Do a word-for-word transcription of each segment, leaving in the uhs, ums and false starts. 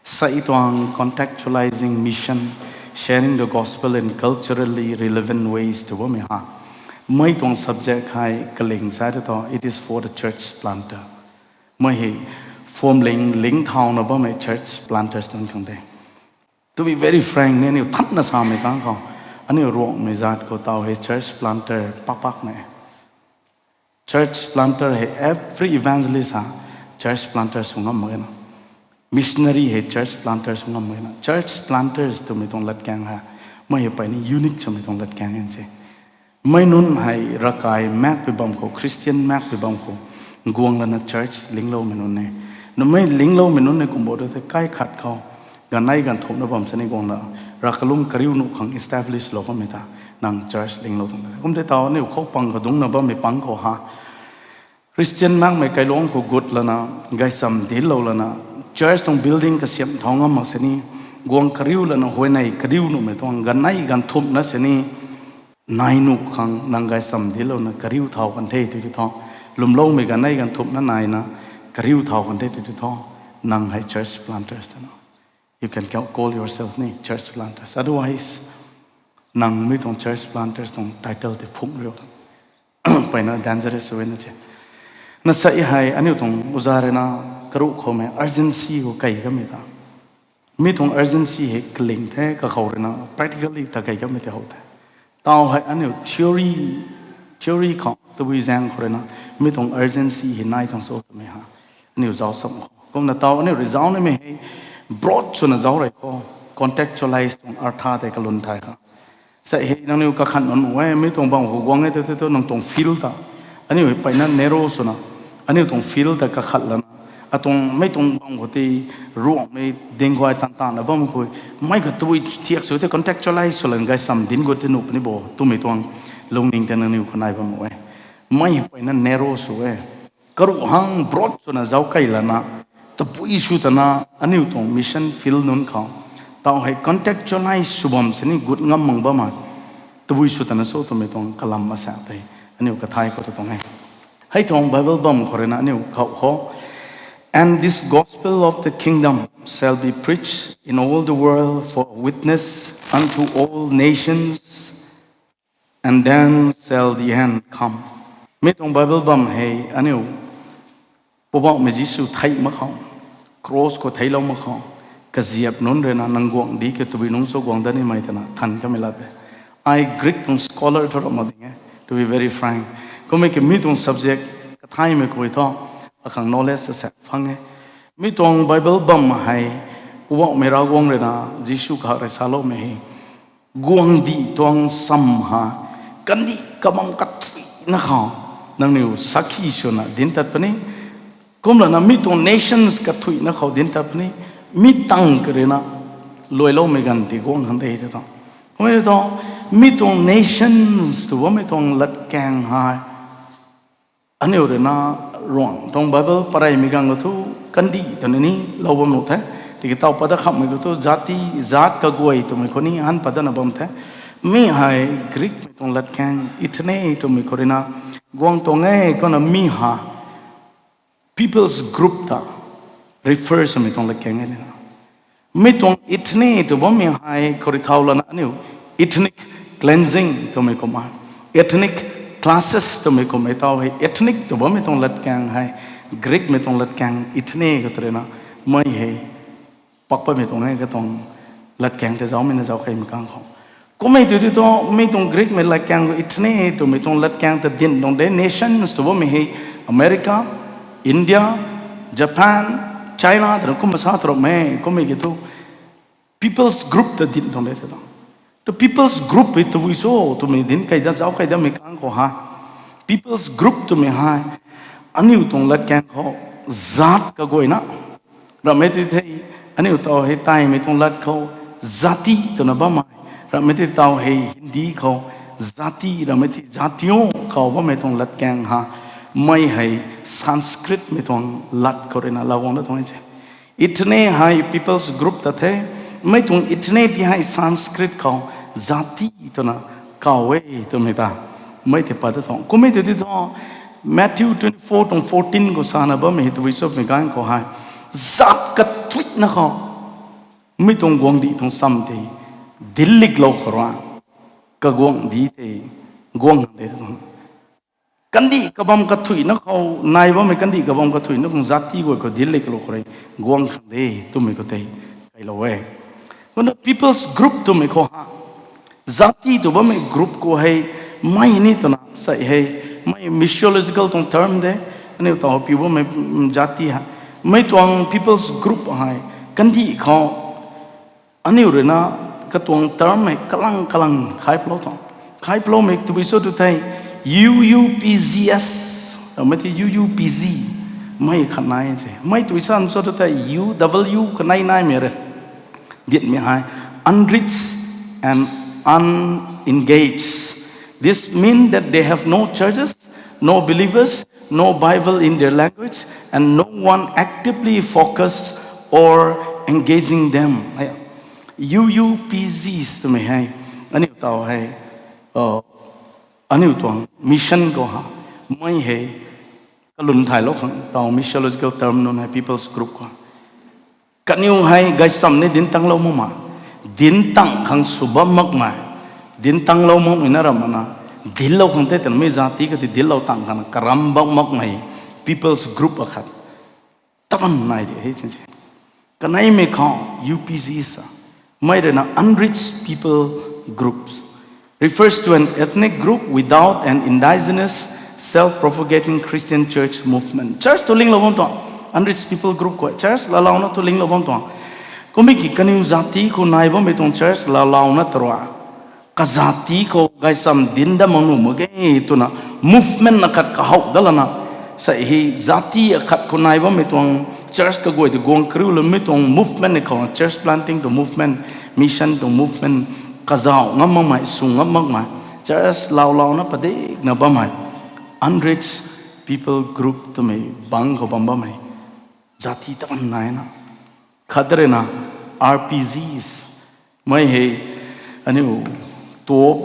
Sa tuang contextualizing mission, sharing the gospel in culturally relevant ways tw bammei ha. Mei tuang subject hei kaling sa tu thu, it is for the church planter. Mei hei form ling ling thauna bammei church planters nunc khang de. To be very frank, ni aniu thanna samei kang khou, aniu Ruangmei zat khou taw hei church planter pakpakmei. Church planter hei every evangelist ha church planter sw ngam mak na. Missionary hei church planter sw ngam mak na. Church planters twmei tuang latkaeng ha, mei hei peyna unique swmei tuang latkaeng in se. Mei nunc hei ravkai maekpui bam khou, Christian maekpui bam khou guang lana church lingloumei nunc e. Namei lingloumei nunc e kum bo tu the kai khat khou, ganei ganv thumhna bam sini guang la, rav kalum kariu nuh khang establish lou bammei ta, nang church linglou tuang the. Kum tei taw aniu khou pang khou dungcna bammei pang khou ha, Christian maekmei kailuangc khou gut lana, gaychamv dinclou lana, church tuang building kasiamh thau ngam mak sini, guang kariu lana huayney kariu nuhmei tuang ganei ganv thumhna sini, nai nuh khang nang gaychamv dinclouna kariu thau kan the tw tu thu, lwmloumei ganei ganv thumhna naina kariu thau kan the tw tu thu, nang hei church planters twna. You can ca- call yourself ni church planters. Otherwise, nang mi tuang church planters tuang title tei phungc riu peyna dangerous e na se. Na sa hei aniu tuang uza rui na karuh khoumei urgency khou kei kamei ta. Mi tuang urgency hei kaling the, kakhou rui na practically ta kei kamei tei how the. Taw hei aniu theory, theory khou tabui zaeng khou rui na, mi tuang urgency hei nai tuang cho twmei ha, aniu zauc sam khou. Kumna taw aniu rui zauc nimei hei broad swna zauc rei khou, contextualize tuang artha tei kalun thay kha. Sa hei nangniu kakhat nunc e, mi tuang bam khou guang e tei tu nang tuang field ta, aniu hei peyna narrow swna, aniu tuang field ta kakhat lana, atuang mei tuang bam khou tei Ruangmei ding khuay tan tanna bam khou, mei kha tabui thiak sw tei contextualize sw lan gaychamv dinc gut tei nuh puni bo twmei tuang lungning tei nangniu khou nai bam e. Mei hei peyna narrow sw e. Karuh hang broad swna zauc kei lana, tabui sw tana aniu tuang mission field nunc khou, taw hei contextualize sw bam sini gut ngam mang bam e. Tabui sw tana cho twmei tuang kalam asaekc tei aniu kathay khou tu tuang e. Hei tuang Bible bam khou rui na aniu khou khou, And this gospel of the kingdom shall be preached in all the world for a witness unto all nations, and then shall the end come. Mi tuang Bible bam hei aniu Poubauhmei Jisu theih mak khou, cross khou theihlou mak khou, kaziap nunc rui na nang guangcdic khe tabui nungc cho guang dat nimei twna than kamei lat e. Ai Greek tuang scholar thu ram mak ding e, to be very frank. Kummei ki mi tuang subject kathaymei khou thu, akhang knowledge asaekc phang e. Mi tuang Bible bam hei, Poubauhmei Ravguangc rui na, Jisu kahak rui saloumei hei, guangcdic tuang sam ha, kandih kabam kathuicna khou, nangniw sakhi swna dinc tat puni, kumlana mi tuang nations kathuicna khou dinc tat puni, mi tang karina, luailoumei ganv ti guang khang de tei thu. Kummei thu, mi tuang nations tw bammei tuang latkaeng hei, aniu rui na Ruang tuang Bible pareymei ganv khou thu, kandih twna ni lou bam nuh the. Tiki taw pat dat khamhmei khou thu, jati, zat kaguay twmei khou ni han pat datna bam the. Mi hei Greekmei tuang latkaeng, ethne twmei khou rui na guang tuang e, kumna mi ha people's group ta refer swmei tuang latkaeng e na. Mi tuang ethne tw bammei hei khou rui thau lana aniu ethnic cleansing twmei kumna, ethnic clashes twmei kumhmei taw hei, ethnic tw bammei tuang latkaeng hei, Greekmei tuang latkaeng ethne khou tw rui na, mei hei pakpatmei tuang e katuang latkaeng tei zaumei na zauc keymei kang khou. Kummei tw tei thu, mi tuang Greekmei latkaeng khou ethne twmei tuang latkaeng ta dinc tuang de, nations tw bammei hei, America, India, Japan, China twna kumna sa tw ramei, kummei ki thu people's group ta dinc tuang de tei thu. Tu people's group hei tabui cho twmei dinc key dat zauc key datmei kang khou ha, people's group twmei hei, aniu tuang latkaeng khou, zat kaguayna, ramhmei ti thei, aniu taw hei Taimei tuang lat khou, jati twna bammei, ramhmei ti taw hei Hindi khou, jati, ramhmei ti jatiyon kaw bammei tuang latkaeng ha, mei hei Sanskritmei tuang lat khou rui na laa guang dat tuang e se. Ethne hei people's group ta the, mei tuang ethne ti hei Sanskrit khou jati twna kaw e twmei ta, mei tei pat dat tuang. Kummei tw tei thu, Matthew twenty-four tuang fourteen khou sana bammei hei tabui chopmei ganv khou hei, zat kathuicna khou, Mi tuang guangcdic tuang sam tei dincliklou khou rui, kaguangcdic tei guang khang de tuang. Kandih kabam kathuicna khou nai bammei kandih kabam kathuicna khang jati guay khou dincliklou khou rui guang khang de twmei khou tei kailou e. Kumna people's group twmei khou ha, jati tw bammei group khou hei, mei ni twna sei hei, mei missiological tuang term de, aniu taw piu bammei, mm, jati ha, mei tuang people's group hei, kandih khou aniu rui na katuang term hei kalang kalang khai palou tuang. Khai paloumei tabui cho tu thei, U U P G S, mei tei U U P Z, mei khat nai se. Mei tui san cho tu thei, U W kanei naimei rui, dincmei hei, unreached and unengaged. This means that they have no churches, no believers, no Bible in their language, and no one actively focus or engaging them. U U P Zs twmei hei, aniu taw hei, uh, aniu tuang mission khou ha, mei hei, kalum thaylou khang taw missiological term nunc hei people's group khou. Kaniw hei gaysam ni dinc tanglou makmei, dinc tang khang sw bam makmei, dinc tanglou makmei na ramh na, dinclou khang tei tanmei jati kati dinclou tang khang karam bam makmei people's group akhat taban nai di hei tin se. Kaneimei khou U P Z sa, mei rui na unreached people groups, refers to an ethnic group without an indigenous self-propagating Christian church movement. Church tu linglou bam tuang, unreached people group khou church laalouna tu linglou bam tuang. Kummei ki kaniw jati khou nai bammei tuang church laalouna tarua, kazati khou gaysam dinc dat mak nuh mak ge twna movement akhat kahouh dat lana, sa hei jati akhat khou nai bammei tuang church kaguay tei guang kariu loumei tuang movement ni khou, church planting tuang movement, mission tuang movement, kazauh ngam makmei, sw ngam makmei, church laalouna padikna bammei, unreached people group twmei bang khou bam bammei jati taban naina. Khat rui na R P Zs, mei hei aniu top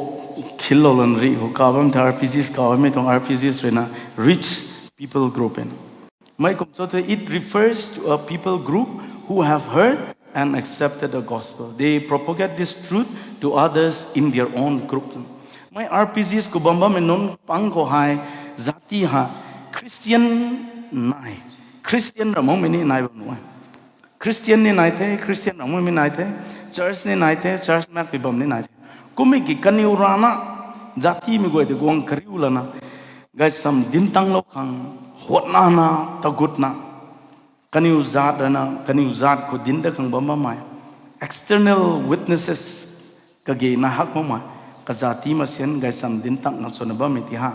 khillou lan rih khou ka bam the, R P Zs ka bammei tuang R P Zs rui na rich people group e. Mei kum cho the, it refers to a people group who have heard and accepted the gospel. They propagate this truth to others in their own group. Mei R P Zs khou bam bammei nunc pang khou hei, jati hei Christian nai, Christian ramh makmei ni nai bam nuh e. Christian ni nai the, Christian ramh makmei nai the, church ni nai the, church makpui bam ni nai the. Kummei ki kaniw rana jatimei guay tei guang kariu lana, gaysam dinc tanglou khang, hotnana, tagutna, kaniw zat rana kaniw zat khou dinc dat khang bam bammei, external witnesses kage na hak makmei, kazati masian gaysam dinc tang na swna bammei ti ha.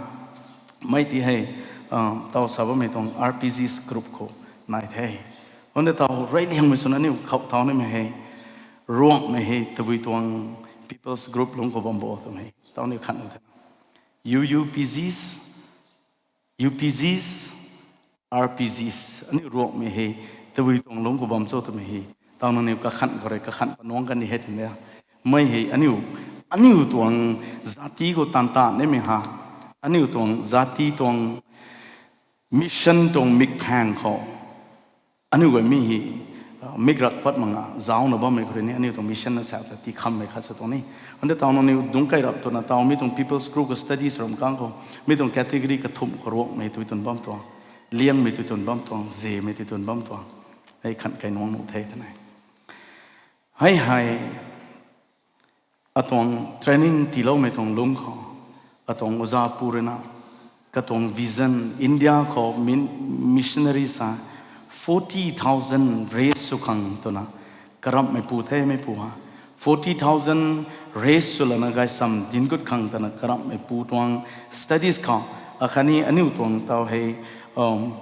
Mei ti hei, uh, taw sa bammei tuang R P Zs group khou nai the. Kumna taw reyliangmei swna aniu khou thau nimei hei, Ruangmei hei tabui tuang people's group lungc khou bam bo twmei taw aniu khan the. U U P Zs, U P Zs, R P Zs, aniu Ruangmei hei tabui tuang lungc khou bam cho twmei hei taw nangniw kakhan khou rui kakhan panuang kan ni he twna. Mei hei aniu, aniu tuang jati khou tan ta nimei ha, aniu tuang jati tuang mission tuang mikphang khou aniu guay mi hei, uh, mik rak pat mak nga zauna bammei khou rui ni aniu tuang mission na sa ta tii khammei khat sa tuang ni. Kumna taw nangniw dungc kai rap twna taw mi tuang people's group khou studies ram kang khou, mi tuang category kathumh khou Ruangmei tui twn bam tuang, Liangmei tui twn bam tuang, Zemei tui twn bam tuang, hei khan kai nuang nuh the twna. Hei hei, atuang training tiiloumei tuang lungc khou, atuang oza pu rui na, katuang vision, India khou min-, missionary sa forty thousand raise sw khang twna, karamhmei pu the mei pu ha. Forty thousand raise sw lana gaysam dinc gut khang twna karamhmei pu tuang studies khou, akhatni aniu tuang taw hei, um,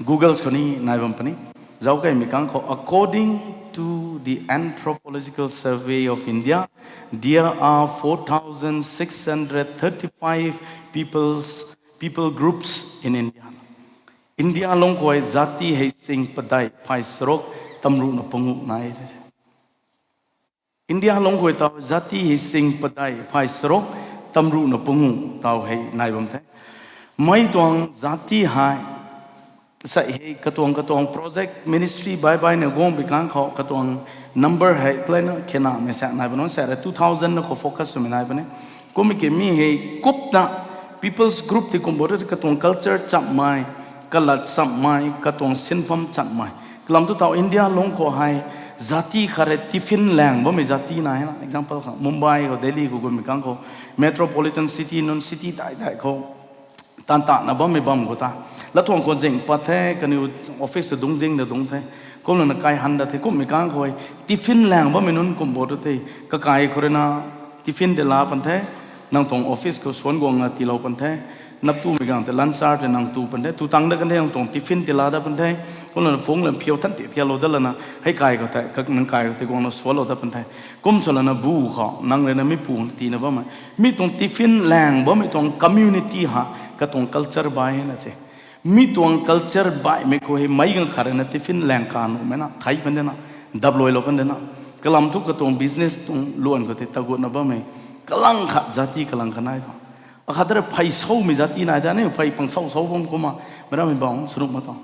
Google khou ni nai bam puni. Zauc kaimei kang khou, according to the Anthropological Survey of India, there are four thousand six hundred thirty-five peoples, people groups in India. India lungc khou jati hei sing padeih phay charuk tamruhna panguh nai. India lungc khou taw jati hei sing padeih phay charuk tamruhna panguh taw hei nai bam the. Mei tuang jati hei Sei hei katuang katuang project ministry bai bai na guang bi kang khou katuang number hei tleina khenamei sa nai bam nunc sa ra two thousand na khou focus swmei nai bam e. Kummei ki mi hei kupna people's group ti kum bo tu katuang culture chammei, kalat chammei, katuang sinpham chammei. Kalam tu tau India lungc khou hei jati khat rui tiffin lang bammei jati nai na. Example khang Mumbai khou, Delhi khou gummei kang khou, metropolitan city nunc city dai dai khou tan tana bammei bam khou ta, lathuang khou zing pat the, kaniw office ta dungc zing da dungc the, kumlana kai han da the, kummei kang khou tiffin lang bammei nunc kum bo tu the, kakai khou rui na tiffin tei la pan the, nang tuang office khou suan guangna tiilou pan the, nap tumei gang tei lunch hour tei nang tu pan the, tu tang da kan the nang tuang tiffin tei la da pan the, kumlana phone lam phiu than ti thialou dat lana, hei kai khou tei, nang kai khou tei guangna sualou dat pan the. Kum sw lana bu khou, nang rui na mi pu tiina bammei. Mi tuang tiffin lang bammei tuang community ha, katuang culture bai na se. Mi tuang culture baihmei khou hei meic ganv khat rui na tiffin lang ka nuhmei na, thei pan de na, dapluailou pan de na. Kalam thu katuang business tuang luan khou tei tagutna bammei. Kalang khat jati kalang khat nai tho. Akhat rui phey soumei jati nai ta, aniu phey pang sou sou bam kumna, meic rammei bang swnuh ma tho.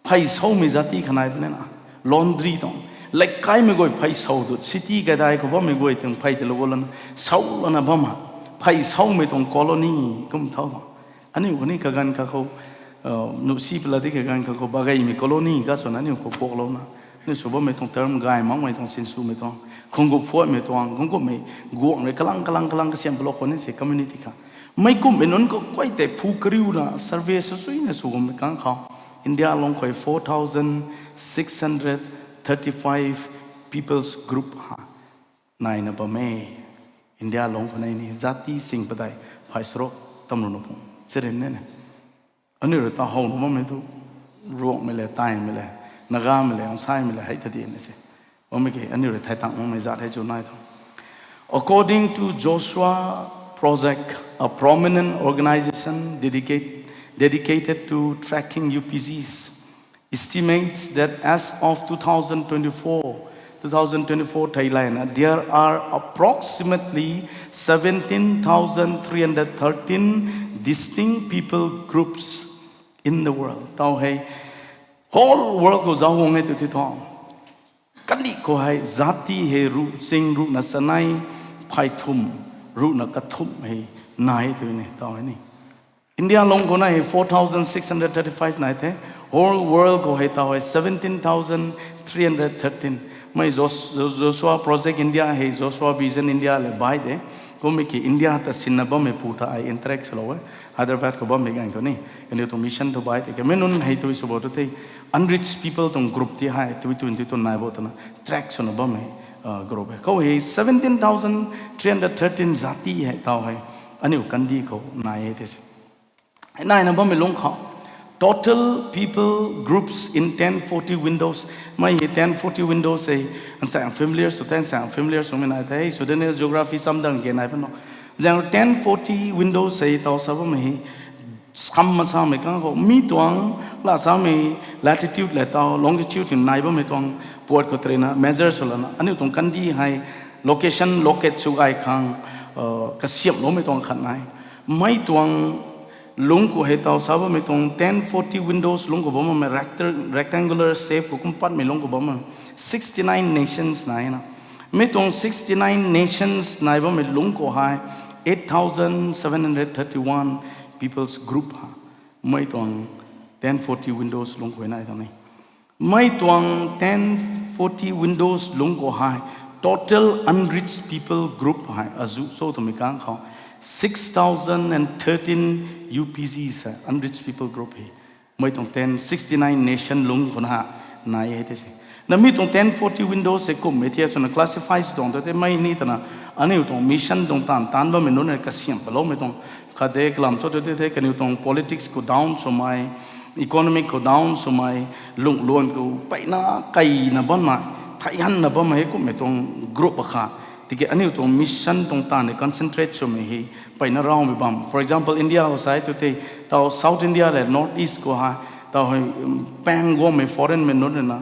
Phey soumei jati khat nai puni na, laundry tuang. Leikaimei guay phey sou tu, city kaidai khou bammei guay tuang phey tei lou lana, sou lana bam ha. Phey soumei tuang colony kum thau tho. Aniu kani kaganv kakhou, nuh si pala di kaganv kakhou, bageimei colony ka swna aniu khou kuaklouna, aniu sw bammei tuang term gay makmei tuang sinswmei tuang, khungguk phuatmei tuang, khunggukmei guang rui kalang kalang kalang kasiam palou khou ni se community kha. Meic kumhmei nunc khou kuay tei phu kariuna survey sw suina sw gummei kang khou, India lungc khou four thousand six hundred thirty-five people's group ha naina bam e. India lungc khou nei ni jati sing padeih phay saruk tamruna pung chirin ne ne. Aniu rui ta howna bammei thu, Ruangmei le, Taimei le, Nagamei le, Angsaimei le hei ta di na se. Bammei ke aniu rui thei tang makmei zat hei chu nai tho. According to Joshua Project, a prominent organization dedicate, dedicated to tracking U P Gs, estimates that as of two thousand twenty-four, two thousand twenty-four theilayna, there are approximately seventeen thousand three hundred thirteen distinct people groups in the world. Tau hei whole world khou zauc guang e tu thi tho. Kandih khou hei jati hei ruh ching ruhna chanei phey thum, ruhna kathumh hei nai tu ni tau hei ni. India lungc khou na hei four thousand six hundred thirty-five nai the. Whole world khou hei tau hei seventeen thousand three hundred thirteen. Mei Jos-, Joshua Project India hei Joshua Vision India le bai de. Kummei ki India ta sinna bammei pu ta ai interact swlou e. Hyderabad khou bammei ganv khou ni, kaniw tuang mission tu bai tei ke mei nunc hei tui sw bo tu the, unreached people tuang group ti hei tui tun tui tun nai bo twna track swna bammei group e. Khou hei seventeen thousand three hundred thirteen jati hei tau hei aniu kandih khou nai e the se. Naina bammei lungc khou, total people groups in ten forty windows. Mei hei ten forty windows hei, nsaeng familiar sw the, nsaeng familiar swmei nai the, sw dene geography chamdang ge nai pano. Zaeng ten forty windows hei tau sa bammei hei, skam masamei kang khou, mi tuang, la samei latitude le tau, longitude nai bammei tuang puat khou tarina, measure sw lana, aniu tuang kandih hei, location, locate sw gay khang, kasiamhloumei tuang khat nai. Mei tuang lungc khou hei tau sa bammei tuang ten forty windows lungc khou bammei rectangular shape khou kum patmei lungc khou bammei sixty-nine nations nai na. Mi tuang sixty-nine nations nai bammei lungc khou hei eight thousand seven hundred thirty-one people's group ha. Mei tuang ten forty windows lungc khou nai tuang ni. Mei tuang ten forty windows lungc khou hei total unreached people group hei azuh cho twmei kang khou six thousand and thirteen U P Gs hei unreached people group hei. Mei tuang ten sixty-nine nation lungc khou na nai e the se. Na mi tuang ten forty windows hei kumhmei thia swna classify sw tuang tu the mei ni twna aniu tuang mission tuang taanv taanc bammei nunc hei kasiamh paloumei tuang khat de kalam cho tu the, kaniw tuang politics khou down swmei, economic khou down swmei, lungh luan khou peyna keina bammei, thei hanna bammei hei kumhmei tuang group akhat. Tiki aniu tuang mission tuang taanv hei concentrate swmei hei peyna rawmei bam. For example, India khou sai tu the, tau South India le North East khou hei, tau hei, paeng guangmei foreignmei nunc rui na,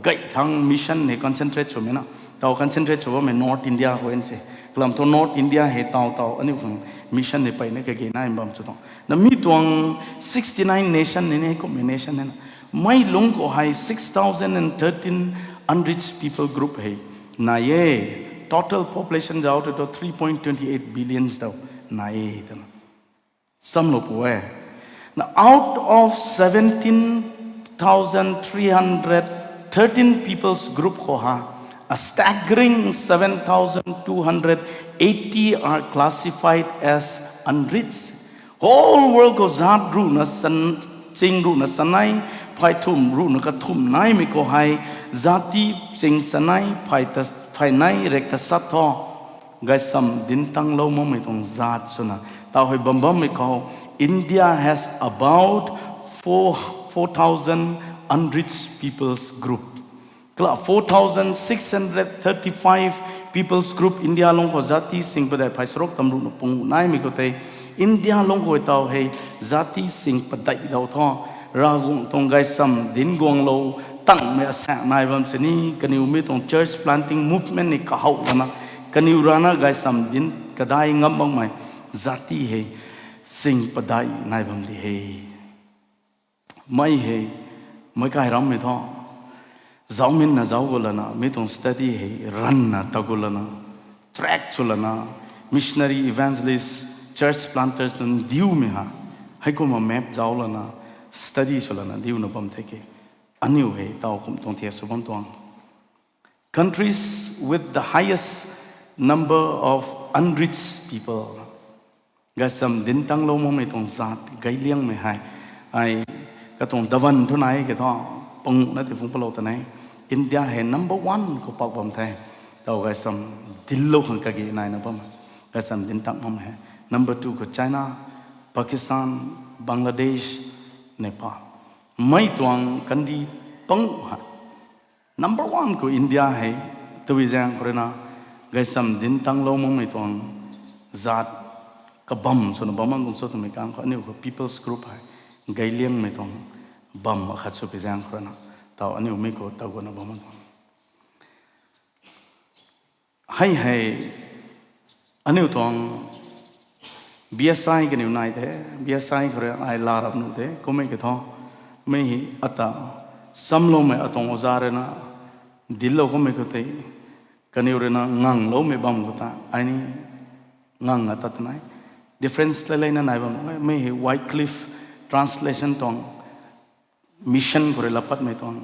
gay thangc mission hei concentrate swmei na. Tau concentrate sw bammei North India khou e se. Kalam thu North India hei tau tau aniu khang mission ni peyna kage nai bam sw tuang. Na mi tuang sixty-nine nation ni ni kumhmei nation hei na. Mei lungc khou hei six thousand and thirteen unreached people group hei nai e. Total population zauc tei thu three point twenty eight billions tau nai e twna samlou pu e. Na out of seventeen thousand three hundred thirteen people's group khou ha, a staggering seven thousand two hundred eighty are classified as unreached. Whole world khou zat ruhna san, ching ruhna sanei, phay thumh ruhna kathumh naimei khou hei, zati ching sanei, phay ta, phay nei rek ta sat tho. Gaysam dinc tanglou makmei tuang zat swna tau hei bam bammei khou, India has about four, four thousand unreached people's group. Kala four thousand six hundred thirty-five people's group India lungc khou zati sing padeih phay saruk tam ruhna pung naimei khou tei, India lungc khou tau hei zati sing padeih dau tho. Ravguangc tuang gaysam dinc guanglou tangmei asaekc nai bam sini, kaniw mi tuang church planting movement ni kahouh lana, kaniw rana gaysam dinc kadai ngam makmei zati hei sing padeih nai bam di he. Mei hei, meic kai rammei thu zauminna zauc gu lana, mi tuang study hei ranna ta gu lana, track sw lana, missionary, evangelist, church planters nunc diumei ha, heikumna map zauc lana, study sw lana diuna bam the ke. Aniu hei tau kum tuang thiak sw bam tuang. Countries with the highest number of unreached people. Gaysam dinc tanglou makmei tuang zat gayliangmei hei, ai, katuang davan thu nai ke thu, panguhna ti phungc palou ta ne. India hei number one khou pak bam the. Tau gaysam dinclou khang kage naina bam. Gaysam dinc tang makmei hei number two khou China, Pakistan, Bangladesh, Nepal. Mei tuang kandih panguh hei number one khou India hei, twi zaeng khou ruina, gaysam dinc tanglou makmei tuang zat kabam swna bam bam tuang cho twmei kang khou aniu khou people's group hei gayliangmei tuang bam akhat sw pi zaeng khou ruina, tau aniu mi khou tau guna bam tuang. Hei hei, aniu tuang B S I kaniw nai the, B S I khou rui ai la rap nuh the, kummei ke thu, mei hei ata, samloumei atuang oza ruina, dinclou kummei khou tei, kaniw ruina ngangloumei bam khou ta, ai ni ngang ata tanai. Difference lei leina nai bam, mei hei Wycliffe translation tuang, mission khou rui lat patmei tuang,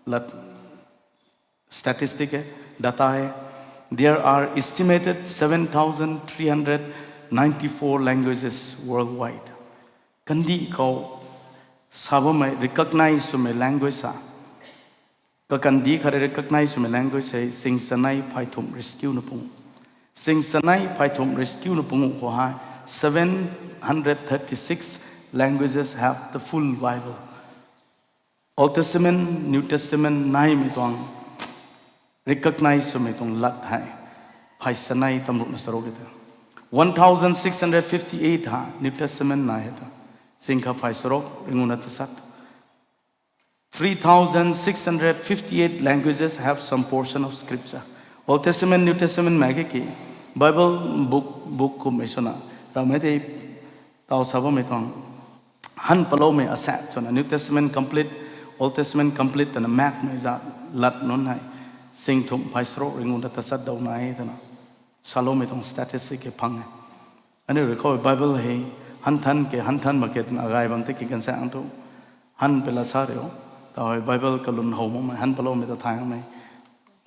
lat statistic e, data e. There are estimated seven thousand three hundred ninety-four languages worldwide. Kandih khou sa bammei recognize swmei language ha. Kakandih khat recognize swmei language hei sing sanei phay thumh rescue na pung. Sing sanei phay thumh rescue na pung khou hei seven hundred thirty-six languages have the full Bible. Old Testament, New Testament naimei tuang, recognize swmei tuang lat hei phay sanei tam ruhna saruk e ta. One thousand six hundred fifty-eight ha New Testament nai hei ta. Sing kha phay saruk ringuna tasat. Three thousand six hundred fifty-eight languages have some portion of scripture. Old Testament, New Testament mei ke ki, Bible book, book kummei swna, ramei tei tau sa bammei tuang, han paloumei asaekc swna, New Testament complete, Old Testament complete twna makmei zat lat nunc hei, sing thumh phay saruk ringuna tasat dau nai twna saloumei tuang statistic ke phang e. Aniu rui khou Bible hei, han than ke, han than mak ke twna agay bam tei ki gansaeng thu, han pela sa rio, tau hei Bible kalun how makmei, han paloumei ta thaymei,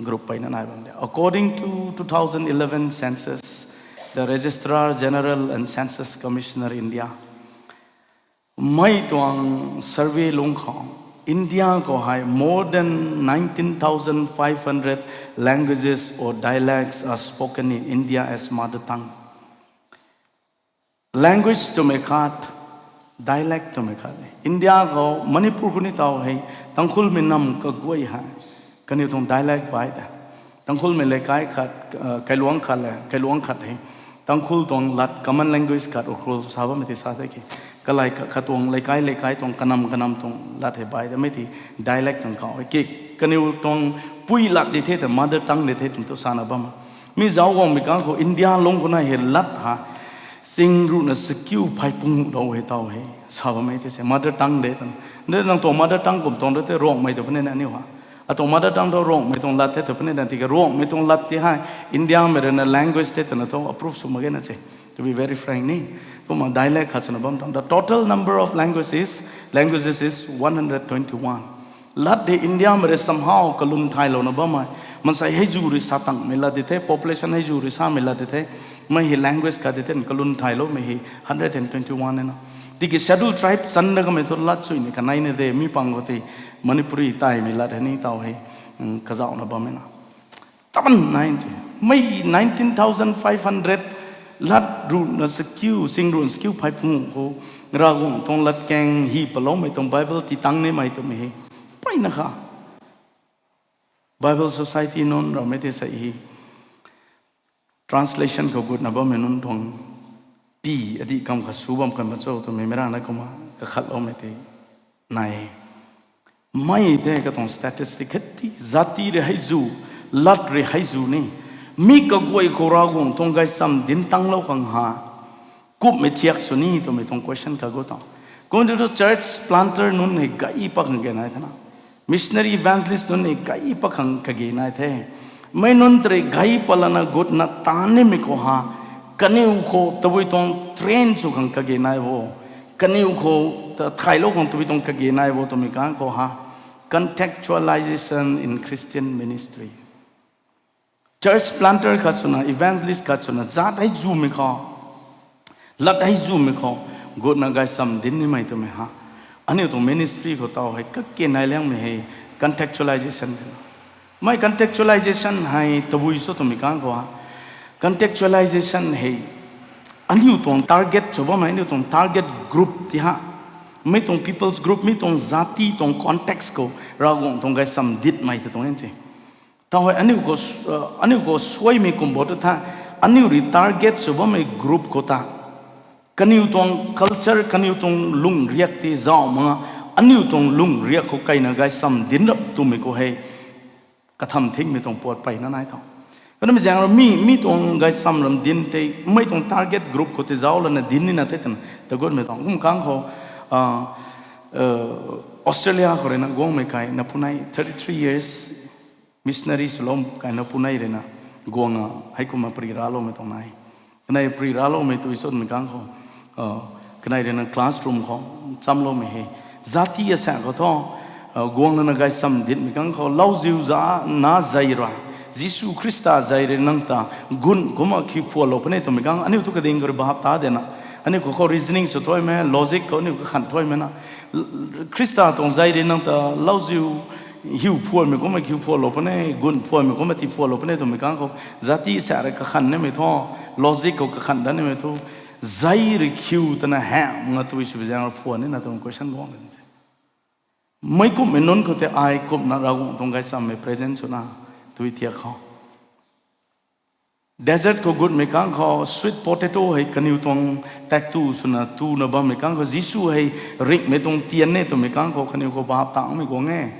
group peyna nai bam de. According to two thousand eleven census, the Registrar General and Census Commissioner India, mei tuang survey lungc khou, India khou hei more than nineteen thousand five hundred languages or dialects are spoken in India as mother tongue. Language twmei khat, dialect twmei khat e. India khou Manipur khou ni tau hei, Tangkhulmei nam kaguay hei, kaniw tuang dialect bai de. Tangkhulmei leikai khat, kailuangc khat le, kailuangc khat hei, Tangkhul tuang lat common language khat Ukhrul sa bammei ti sa the ki. Kalai khat tuang leikai, leikai tuang kanam, kanam tuang lat hei bai de mei ti dialect tuang kau e ki. Kaniw tuang Pui lat di the ta mother tongue di the twna tu sana bam. Mi zauc guangmei kang khou India lung khou na hei lat ha. Sing ruhna sakiu phey pung lou hei tau hei. Sa bam e the se mother tongue de tan. De nang tuang mother tongue kum tuang de the Ruangmei tu puni na aniu ha. Atuang mother tongue tu Ruangmei tuang lat the tu puni na tiki Ruangmei tuang lat ti hei India mei rui na language the twna tu approve sw mak ge na se. To be very frank ni. Kumna dialect khat swna bam tuang. The total number of languages, languages is one hundred twenty-one. Lat de India mei rui somehow kalun thaylouna bammei. Mansei hei zu rui sa tangmei lat di the, population hei zu rui samei lat di the. Mei hei language khat di the, kalun thayloumei hei hundred and twenty-one e na. Tiki schedule tribe chan da kamei thu lat sui ni kanei ni de, mi pang khou tei Manipuri taimei lat hei ni tau hei, mm, kazauhna bammei na. Taban nai te. Mei nineteen thousand five hundred lat ruhna sakiu, sing ruhna sakiu phey pung khou, Ravguangc tuang latkaeng hi paloumei tuang Bible ti tang nimei twmei hei. Peyna kha. Bible Society nunc rammei tei sei hei. Translation khou gutna bammei nunc tuang pi adih kam kha su bam kan ma cho twmei mei rana kumna kakhatloumei tei nai. Mei the katuang statistic khat ti, zati rui hei zu, lat rui hei zu ni. Mi kaguay khou Ravguangc tuang gaysam dinc tanglou khang ha. Kumhmei thiak sw ni twmei tuang question kagu ta. Kum tu church planter nunc hei gay pak khang kage nai the na. Missionary evangelist nunc hei gay pak khang kage nai the. Mei nunc tei gay pat lana gutna taan nimei khou ha. Kaniw khou tabui tuang train sw khang kage nai bo. Kaniw khou ta thaylou khang tabui tuang kage nai bo twmei kang khou ha. Contextualization in Christian ministry. Church planter khat swna, evangelist khat swna, zat hei zumei khou, lat hei zumei khou, gutna gaysam dinc nimei twmei ha. Aniu tuang ministry khou tau hei kake nai liangmei hei contextualization. Mei contextualization hei tabui sw twmei kang khou ha. Contextualization hei aniu tuang target sw bammei, aniu tuang target group ti ha. Mi tuang people's group, mi tuang zati tuang context khou Ravguangc tuang gaysam ditmei ta tuang e se. Tau hei aniu khou, aniu khou suaimei kum bo tu tha, aniu rui target sw bammei group khou ta. Kaniw tuang culture, kaniw tuang lungriak ti zauh mak, aniu tuang lungriak khou kaina gaysam dinc rap twmei khou hei. Katham thingmei tuang puat peyna nai tho. Kanamei zaeng rui mi, mi tuang gaysam ram dinc tei, mei tuang target group khou tei zauc lana dinc nina the twna, tagutmei tuang. Kum kang khou, Australia khou rui na guangmei kai na punai thirty three years, missionary swlou kai na punai rui na guang a, heikumna pri raloumei tuang nai. Kanei pri raloumei tu isotmei kang khou, kanei rui na classroom khou chamloumei hei. Zati asaekc khou thu, guang lana gaysam ditmei kang khou, lauziu za na zei rui. Jisu Khrista zei rui nang ta gun kumna khiu phualou puni twmei kang, aniu tu kading khou rui bhap ta de na. Aniu khou khou reasoning sw thuaymei, logic khou aniu kakhan thuaymei na. Khrista tuang zei rui nang ta lauziu hiu phualmei kumna khiu phualou puni, gun phualmei kumna ti phualou puni twmei kang khou, zati sa rui kakhan nimei thu, logic khou kakhan dat nimei thu, zei rui khiu twna hamh nga tui sw bi zaeng rui phual nina twmei question guang de se. Meic kumhmei nunc khou tei ai kumna Ravguangc tuang gaychammei present swna tui thiak khou. Desert khou gutmei kang khou sweet potato hei kaniw tuang taektw swna tuna bammei kang khou Jisu hei ringhmei tuang tian e twmei kang khou kaniw khou bap tangmei guang e.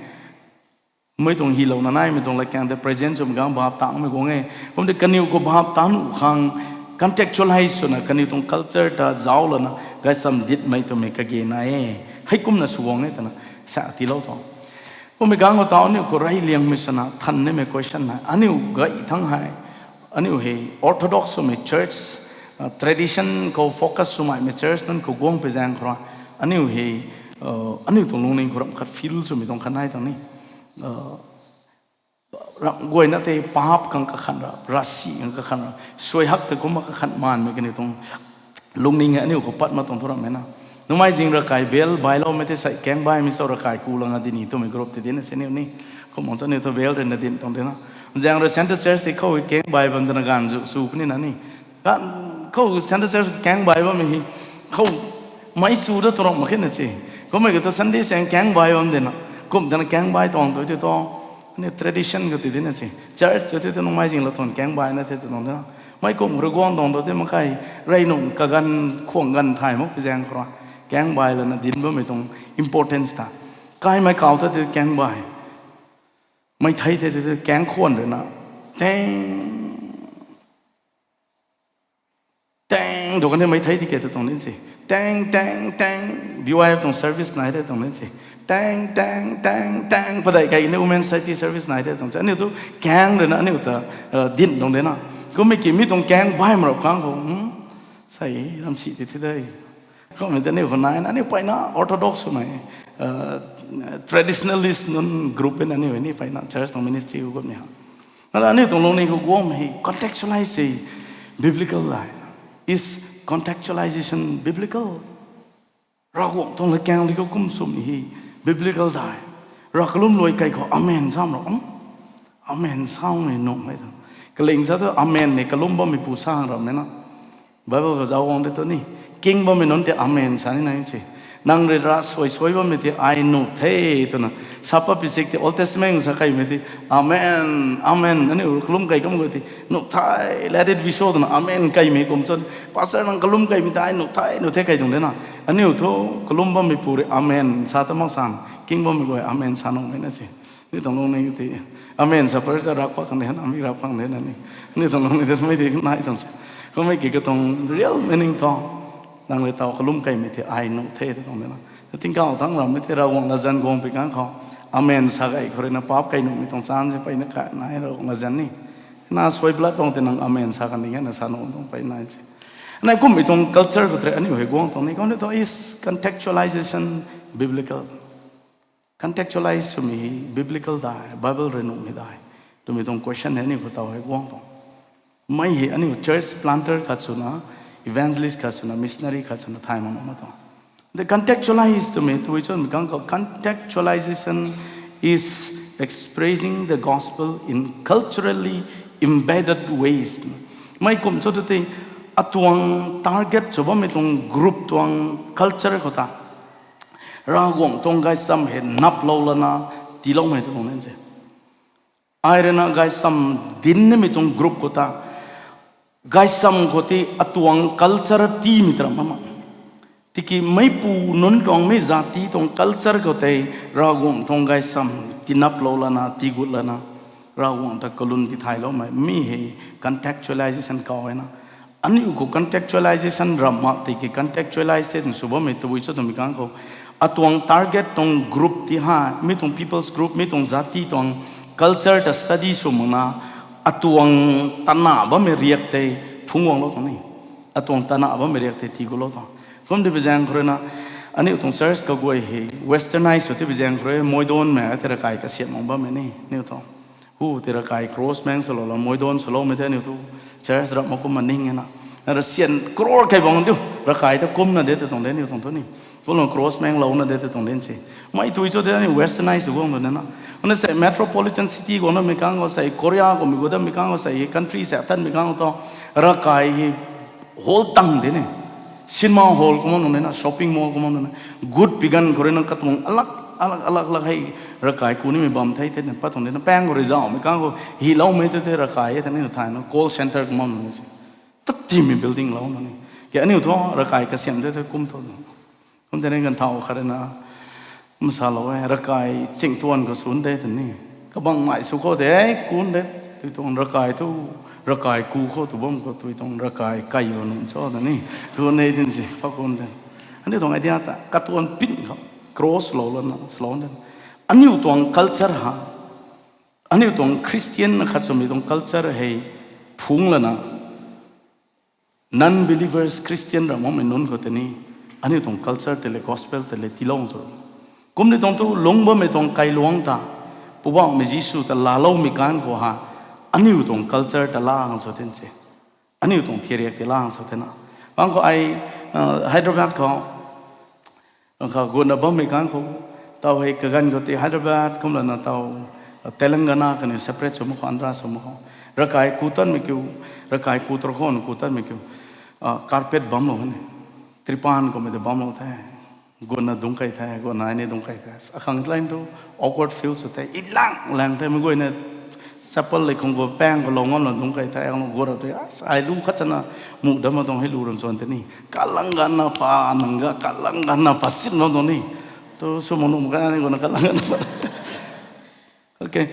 Mei tuang hylouna naimei tuang latkaeng tei present swmei kang bap tangmei guang e. Kumna kaniw khou bap tang nuh khang contextualize swna kaniw tuang culture ta zauc lana gaycham ditmei twmei kage nai e. Heikumna sw guang e twna sa tiilou tuang. Kummei kang khou tau aniu khou reyliangmei swna than nimei question hei aniu gay thang hei, aniu hei orthodox swmei church, tradition khou focus swmei church nunc khou guang pui zaeng khou rui aniu hei, aniu tuang lungning khou ramh khat feel swmei tuang khat nai tuang ni. Ramh guayna tei paap khang kakhan ra, ravsic khang kakhan ra, suai hak tei kumna kakhan maanmei kaniw tuang lungning hei aniu khou pat mak tuang thu ramhmei na. Numei zing ravkai bell bailoumei tei sei kengbaimei cho ravkai ku lana di ni twmei group tei dinc na se aniu ni. Kumna cho aniu thu bell rui na dinc tuang de na. Zaeng rui Central Church hei khou kengbai bam twna ganv zu sw puni na ni. Khou Central Church kengbai bammei hei khou mei sw da tuang ramh mak khe na se. Kummei khou thu Sunday sang kengbai bam de na. Kum twna kengbai tuang tu ti tuang. Aniu tradition khou ti dinc na se. Church khou ti tu numei zing lou tuang kengbaina the tu tuang de na. Mei kum rui guang tuang tu ti mak khe. Rey nung kaganv khuang ganv thay mak pui zaeng khou rui kengbai lana dinc bammei tuang importance ta. Kaimei kau ta ti kengbai. Meithei the, the, the, kaeng khwan rui na. Tang. Tang, do kan the meithei ti ke tu tuang din se. Tang, tang, tang. B Y F tuang service nai the tuang din se. Tang, tang, tang, tang. Padeih kai ni Women Society service nai the tuang se. Aniu tu kaeng rui na, aniu ta, uh, din tuang de na. Kummei ki mi tuang kaeng bai marap kang khou. Hmm? Sai, ram si ti thi de. Kummei ta aniu khou nai na, aniu pai na Orthodox mei, uh, traditionalist nunc group na aniu ni pai na church tuang ministry khou kummei ha. Nada aniu tuang lungning khou guang hei contextualize se biblical lai. Is contextualization biblical? Ravguangc tuang lakaeng di khou kum swmei hei biblical dai. Rav kalum luai kai khou amen sam ro. Amen sam mei nuh mei ta. Kaling sa tu amen mei kalum bammei pu sang ram mei na. Bible khou zauc guang de tu ni. King bammei nunc tei amen sa ni nai se. Nang rui ravsuai suai bammei tei ai nuh the twna. Sapa pisik tei Old Testament sa kaimei tei amen, amen. Aniu kalum kai kam khou tei nuh the, let it be so twna amen kaimei kum chun. Pastor nang kalum kaimei tei ai nuh the, nuh the kai tuang de na. Aniu thu kalum bammei pu rui amen sa ta mak san. King bammei guay amen sa nuh mei na se. Ni tuang lungning tei amen sa par ta rak pak khang de na, mi rak khang de na ni. Ni tuang lungning tei mei tei nai tuang se. Kummei ki katuang real meaning thu. Nang rui taw kalum kaimei tei ai nuh the tuang de na. Tingkauh thangc rammei tei Ravguangc na zan guang pi kang khou. Amen sa kai khou rui na paap kai nuhmei tuang chance se pai na kai nai Ravguangc na zan ni. Na suai blood tuang tei nang amen sa kan ding e na sa nuh tuang pai nai se. Nai kummei tuang culture khou tei aniu hei guang tuang ni. Kum ni tuang is contextualization biblical? Contextualize swmei hei biblical dai, Bible rui nuhmei dai twmei tuang question hei aniu khou taw hei guang tuang. Mei hei aniu church planter khat swna, evangelist khat swna, missionary khat swna thay mak nuh ma tuang. The contextualize twmei tui chunmei kang khou contextualization is expressing the gospel in culturally embedded ways. Mei kum cho tu tei atuang target sw bammei tuang group tuang culture khou ta Ravguangc tuang gaysam hei naplou lana tiiloumei tuang nin se. Ai rui na gaysam dinc nimei tuang group khou ta gaysam khou tei atuang culture tiimei ta ram ma ma. Tiki meipu nunc tuang mei zati tuang culture khou tei Ravguangc tuang gaysam tinaplou lana, tiigut lana, Ravguangc ta kalum tithaylou mei, mi hei contextualization kau e na. Aniu khou contextualization ram mak tiki contextualize sw bammei tabui cho twmei kang khou atuang target tuang group ti ha, mi tuang people's group, mi tuang zati tuang culture ta study sw makna, atuang tana bammei riak tei phungc guanglou tuang ni. Atuang tana bammei riak tei tiigutlou tuang. Kum ti bi zaeng khou rui na, aniu tuang church kaguay hei westernize sw ti bi zaeng khou rui, moidon mei tei ravkai kasiam mak bammei ni, aniu tuang. Hu tei ravkai cross maeng swlou la, moidon swloumei tei aniu tu church rap mak kumna ning e na. Na ra sian crore kai bang diu, ravkai ta kumna de tei tuang de aniu tuang tu ni. Kumna cross maenglouna de tei tuang de se. Mei tui cho tei aniu westernize sw guang tu na na. Kumna sei metropolitan city guangna mei kang khou sei, Korea kummei gu dammei kang khou sei, country sei tanmei kang khou tu ravkai hei hall tang de ni. Cinema hall kumna nung de na, shopping mall kumna nung de na. Gut pi ganv khou rui na katuang alag, alag, alag, alag hei ravkai ku nimei bam thei the na, pat tuang de na, paeng khou rui zauhmei kang khou, hyloumei tei tei ravkai e tei ni thay na, call center kumna nung de se. Tat timei building lou na ni. Ke aniu thu ravkai kasiam tei tei kum thu. Kum tei ni ganv thau khat rui na, masalou e, ravkai ching tuan khou sun de tei ni. Kabangmei sw khou tei, kun de, tui tuang ravkai thu, ravkai ku khou tu bam khou tui tuang ravkai kai lou nunc cho ta ni. Kun de din se, pa kun de. Aniu tuang idea ta, katuan pin khou, cross lou lana, slow de. Aniu tuang culture ha. Aniu tuang Christian na khat swmei tuang culture hei phungc lana, non-believers Christian ram makmei nunc khou tei ni, aniu tuang culture tei le gospel tei le tiilou sw. Kum ni tuang tu lungc bammei tuang kailuangc ta, Poubauhmei Jisu ta laaloumei ganv khou ha, aniu tuang culture ta la khang sw tin se. Aniu tuang thiariak tei la khang sw tina. Bang khou ai, uh, Hyderabad khou, kha gutna bammei ganv khou, taw hei kaganv khou tei Hyderabad kumlana taw, Telangana kaniw separate sw mak khou, Andhra sw mak khou. Ravkai ku tanmei kiu, ravkai ku tar khou ku tanmei kiu, ah, carpet bamlou kani. Tripan kummei tei bamlou the. Gutna dungc kai the, gutna ai ni dungc kai the. Akhang line tu awkward feel sw the. Ilang lang the, mei guay na chapal lei khang gu paeng khou lou ngamna dungc kai the. Ang gu ra tei, as, ai lu khat chana mu dam ma tuang hei lu ram chuan tei ni. Kalang ganna pa, nang ga kalang ganna pa sin ma tuang ni. Tu sw mak nuh mak ka ni gutna kalang ganna pa. Okay.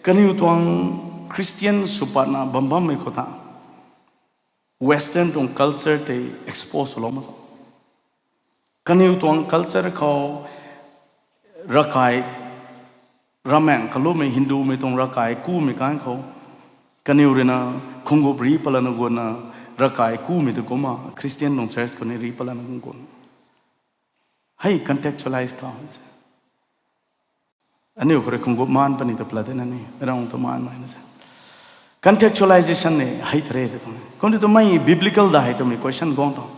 Kaniw tuang Christian sw patna bam bammei khou ta Western tuang culture tei expose swlou mak. Kaniw tuang culture khou ravkai, ravmaengc kalumei Hindumei tuang ravkai kumei kan khou, kaniw ruina khungup ri palana guangna ravkai kumei tu kumna Christian tuang church khou ni ri palana guang. Hei contextualize khou aniu khou rui khungup maan puni ta pla de na ni, rang tu maan mai na se. Contextualization ni hei thre de tuang. Kum di tu mei biblical da hei twmei question guang tuang.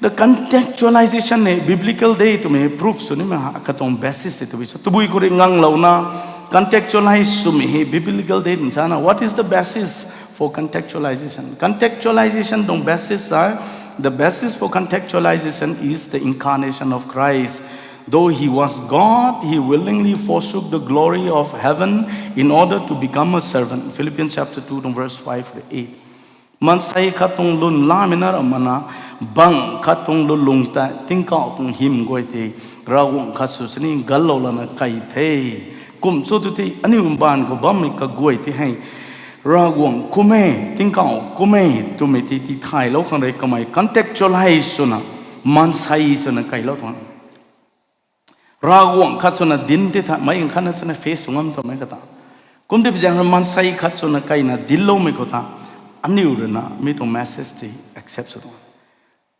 The contextualization ni biblical de twmei proof sw nimei ha, katuang basis e tabui sw. Tabui khou rui nganglouna contextualize swmei hei biblical de twna sana. What is the basis for contextualization? Contextualization tuang basis ai, the basis for contextualization is the incarnation of Christ. Though he was God, he willingly forsook the glory of heaven in order to become a servant. Philippians chapter two, verse five to eight. Maansei khat tuang lun lamei na ramana, bang khat tuang lulung ta tingkauh tuang hym guay tei Ravguangc khat sw sini gallou lana kai the. Kum cho tu tei aniu mbaanv khou bammei kaguay tei hei Ravguangc kum e, tingkauh kum e twmei tei tithaylou khang rui kamei contextualize swna, maansei swna kailou tuang. Ravguangc khat swna dinc tei tha meic khatna swna face sw ngam twmei kata. Kum di pi zaeng rui maansei khat swna kaina dincloumei khou ta, aniu ruina mi tuang message tei accept sw tuang.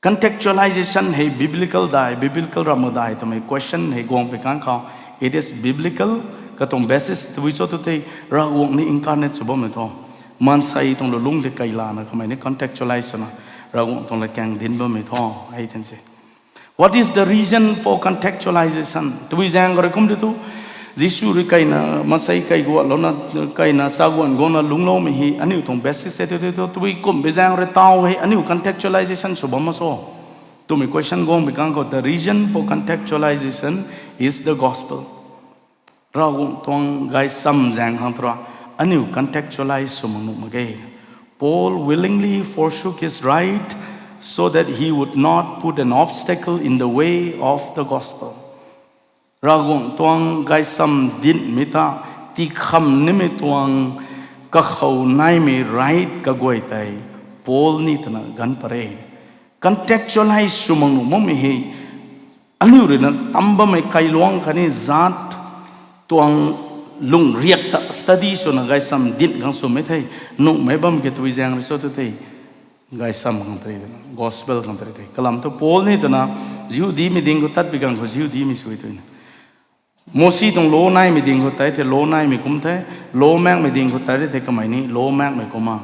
Contextualization hei biblical dai, biblical ramh mak dai twmei question hei guang pui kan khou, it is biblical, katuang basis tabui cho tu tei Ravguangc ni incarnate sw bammei thu, maansei tuang lulung tei kailana kamei ni contextualize swna Ravguangc tuang latkaeng dinc bammei thu, hei than se. What is the reason for contextualization? Tabui zaeng khou rui kum di tu, Jisu rui kaina maansei kai guanglouna, kaina chaguan guangna lungcloumei hei aniu tuang basis e tu, tu, tu, tabui kum pi zaeng rui taw hei aniu contextualization sw bam mak so twmei question guang pui kan khou, the reason for contextualization is the gospel. Ravguangc tuang gaychamv zaeng khang thu ra, aniu contextualize sw mak nuh mak ge. Paul willingly forsook his right so that he would not put an obstacle in the way of the gospel. Ravguangc tuang gaychamv dincmei ta, tikham nimei tuang kakhou naimei right kaguay tei Paul ni twna ganv pat re. Contextualize sw mak nuh makmei hei aniu ruina tam bammei kailuangc khatni zaat tuang lungriak ta study swna gaychamv dinc khang swmei the, nuhmei bam ke tabui zaeng rui cho tu tei gaychamv khang tei, gospel khang tei the. Kalam thu Paul ni twna Jihudimei ding khou tat pi gang khou Jihudimei sw e twna. Mosi tuang law naimei ding khou tei the, law naimei kum the, law maekmei ding khou tei the kamei ni law maekmei kumna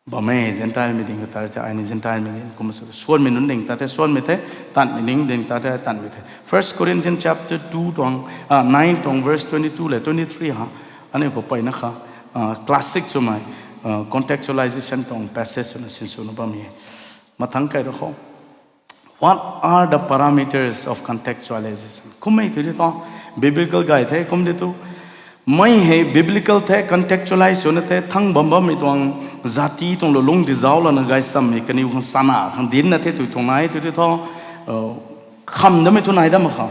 bam e, Gentilemei ding khou ta the, ai ni Gentilemei ding kum sw, suanmei nunc ding ta the suanmei the, tanmei nunc ding ta the tanmei the. First Corinthians chapter two tuang, ah, nine tuang verse twenty two le twenty three ha, aniu khou peyna kha, ah, classic swmei, ah, contextualization tuang passage swna sinswna bam e. Mathangc kai ru khou. What are the parameters of contextualization? Kummei tu di thu, biblical gay the kum di tu, mei hei biblical the, contextualize swna the, thang bam bammei tuang, zati tuang lulung di zauc lana gaychamv hei kaniw khang sana khang dincna the tu tuang nai tu di thu, uh, kham damei tu nai dam mak kha.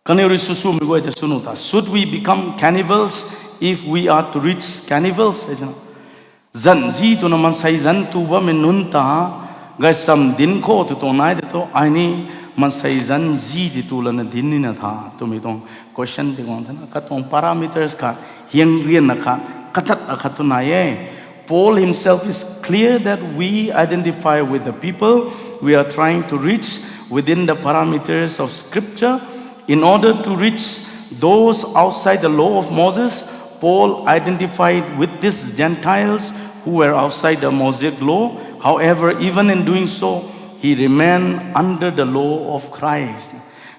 Kaniw rui sw swmei guay tei sw nuh ta. Should we become cannibals if we are to reach cannibals? Hei twna, zanc zi twna maansei zanc tu bammei nunc ta gaychamv dinc khou tu tuang nai tei thu, ai ni maansei zanc zi ti tu lana dinc nina tha twmei tuang question tei guang thena, katuang parameters khat, hiang rianna khat, katat akhat tu nai e. Paul himself is clear that we identify with the people we are trying to reach within the parameters of Scripture. In order to reach those outside the law of Moses, Paul identified with these Gentiles who were outside the Mosaic law. However, even in doing so, he remained under the law of Christ.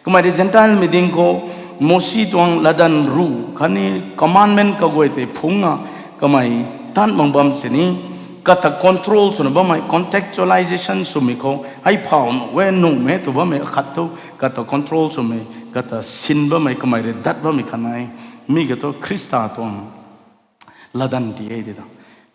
Kamei rui Gentilemei ding khou Mosi tuang latdanv ruh khatni commandment kaguay tei phungna kamei tan mak bam sini, kata control swna bammei contextualization swmei khou, hei phau nuh e, nuhmei tu bammei akhat thu kata control swmei, kata sin bammei, kamei rui dat bammei khat nai. Mi kha thu Khrista tuang latdanv ti e ti ta.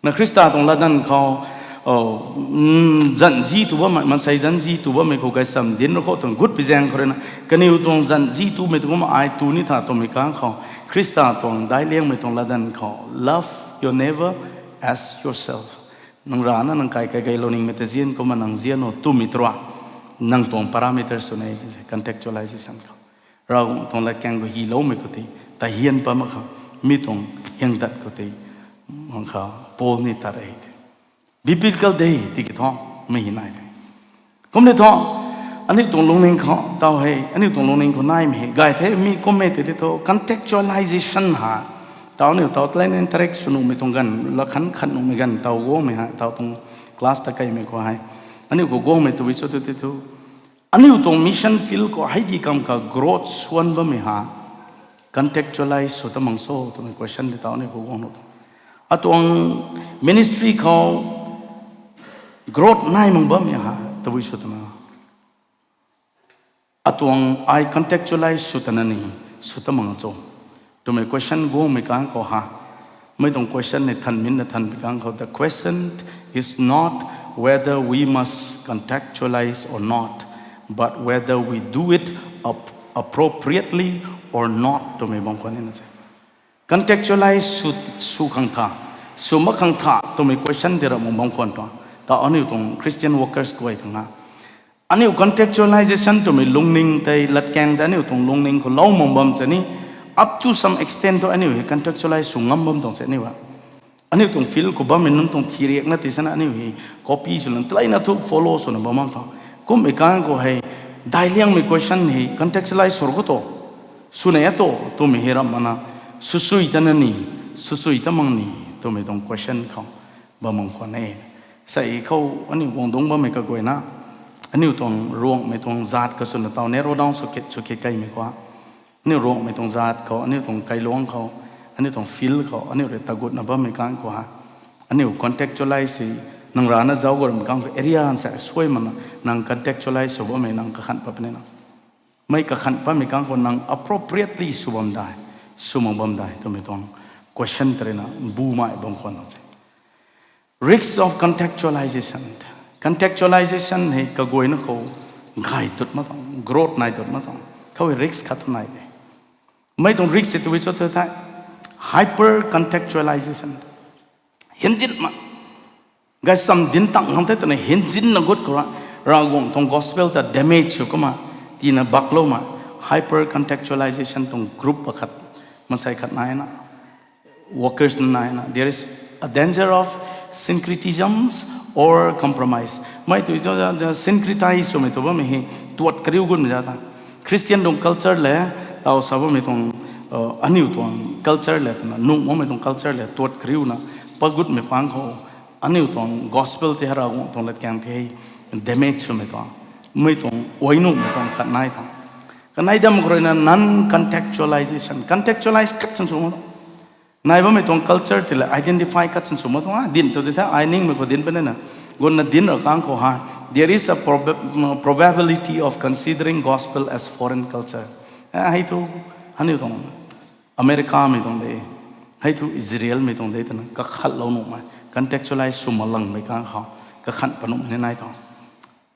Na Khrista tuang latdanv khou Gen Z tu bammei, maansei Gen Z tu bammei khou gaychamv dinc rui khou tuang gut pi zaeng khou rui na, kaniw tuang Gen Z tumei tu kumna ai tu ni tha twmei kang khou, Khrista tuang daic liangmei tuang latdanv khou, love your neighbor as yourself. Nang rana nang kai kageylou ningmei ta zian kumna nang zian o twmei tura, nang tuang parameter sw ne, contextualization khou. Ravguangc tuang latkaeng khou hyloumei khou tei, ta hian pat mak khang, mi tuang hyang dat khou tei, mang kha, Paul ni tat e tei. Biblical de tiki thu, mei hei nai de. Kumni thu, aniu tuang lungning khou, taw hei, aniu tuang lungning khou naimei hei, gay the mi kummei tei tei thu, contextualization ha. Taw aniu taw tlai interact sw nuhmei tuang ganv, lakhan khat nuhmei ganv, taw guangmei ha, taw tuang class ta kaimei khou hei. Aniu khou guangmei tu cho tu tei thu. Aniu tuang mission field khou hei di kam kha growth swan bammei ha. Contextualize sw ta mang cho twmei question tei taw aniu khou guang nuh tuang. Atuang ministry khou growth nai mang bammei ha, tabui sw twna. Atuang ai contextualize sw tana ni, sw ta mang cho twmei question guangmei kang khou ha. Mei tuang question ni than min na than pi kang khou. The question is not whether we must contextualize or not, but whether we do it ap- appropriately or not twmei bam khwan ni na se. Contextualize sw, sw khang tha, sw mak khang tha twmei question tei ra mang bam khwan tuang. Ta aniu tuang Christian workers guay khang ha. Aniu contextualization twmei lungning tei latkaeng tei aniu tuang lungning khou lou mang bam cha ni, up to some extent thu aniu hei contextualize sw ngam bam tuang se aniu a. Aniu tuang field khou bammei nunc tuang thiriakna ti sana aniu hei copy swna, tleina thu follow swna bam bam tuang. Kummei kang khou hei, daic liangmei question hei contextualize sw khou tu, sw ne a tu twmei hei ram mana, swsui ta na ni, swsui ta mang ni twmei tuang question khou bam mang khwan e. Sei khou aniu guang dungc bammei kaguayna, aniu tuang Ruangmei tuang zaat khou swna taw narrow down sw kit sw kit kaimei khou, aniu Ruangmei tuang zaat khou, aniu tuang kailuangc khou, aniu tuang field khou, aniu rui tagutna bammei kang khou ha. Aniu contextualize si, nang rana zauc gu ramei kang khou area nsa suai mana, nang contextualize sw bammei nang kakhan pat puni na. Mei kakhan patmei kang khou nang appropriately sw bam dai, sw mak bam dai twmei tuang question tei rui na, bu mai bam khwan na se. Risks of contextualization. Contextualization hei kaguayna khou gay dut mak tuang, growth nai dut mak tuang. Khou hei risk khat tu nai de. Mei tuang risk se tabui cho tu thei, hyper contextualization. Hinzin ma. Gaychamv dinc tang khang tei twna hinzinna gut khou ra, Ravguangc tuang gospel ta damage sw kumna, tina baklou ma, hyper contextualization tuang group akhat, maansei khat nai na, workers nai na, there is a danger of syncretisms or compromise. Mei tu, syncretize swmei tu bammei hei, tuat kariu gunmei za ta. Christian tuang culture le, taw sa bammei tuang, aniu tuang culture le twna, nuh makmei tuang culture le tuat kariuna, pagutmei pang khou, aniu tuang gospel tei Ravguangc tuang latkaeng tei hei damage swmei tuang, mei tuang uai nuhmei tuang khat nai tuang. Kanei dam khou rui na non-contextualization, contextualize khat chan sw mak tuang. Nai bammei tuang culture tei le identify khat chan sw mak tuang, a, dinc tu di the, ai ningmei khou dinc puni na. Gunna dinc ra kang khou ha, there is a proba- probability of considering gospel as foreign culture. Hei thu, aniu tuang Americamei tuang de, hei thu Israelmei tuang de twna kakhatlou nuhmei, contextualize sw mak langmei kang khou, kakhan pat nuhmei ni nai tuang.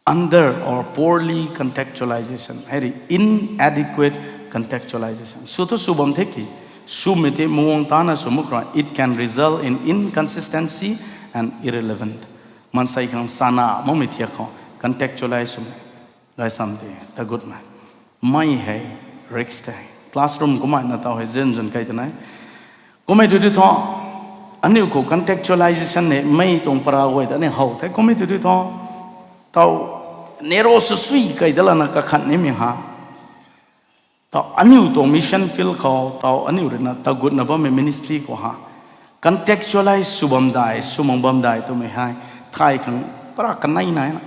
Under or poorly contextualization, hei rui inadequate contextualization. Sw thu sw bam the ki, swmei tei muang tana sw mak khou ra, it can result in inconsistency and irrelevant. Maansei khang sana makmei thiak khou, contextualize swmei, gaychamv tei tagutmei. Mei hei risk tei. Classroom kummei na taw hei zan zan kai twna. Kummei tu tu thu, aniu khou contextualization hei mei tuang para guay ta aniu how the. Kummei tu tu thu, taw narrow swsui kai da lana kakhan nimei ha. Taw aniu tuang mission field khou, taw aniu rui na tagutna bammei ministry khou ha, contextualize sw bam dai, sw mak bam dai twmei hei, thay khang para kanei nai na.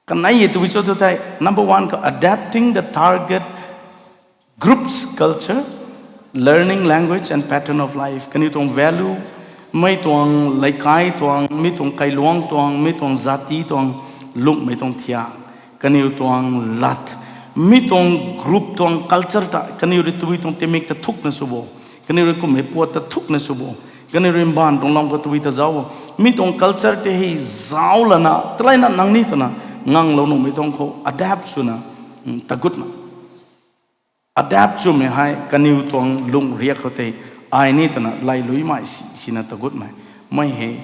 Kanei e tabui cho tu thei, number one khou adapting the target group's culture, learning, language and pattern of life. Kaniw tuang value, mei tuang leikai tuang, mi tuang kailuangc tuang, mi tuang zati tuang, lungmei tuang thiak, kaniw tuang lat, mi tuang group tuang culture ta, kaniw rui tabui tuang timik ta thukna sw bo, kaniw rui kummei puat ta thukna sw bo, Kaniw rui mbaanv tuang lam khou tabui ta zauc o. Mi tuang culture tei hei zauc lana, taleina nang ni twna nganglou nuhmei tuang khou adapt swna, mm, tagutna. Adapt swmei hei kaniw tuang lung riak khou tei ai ni twna lailuimei si, sina tagutmei. Mei hei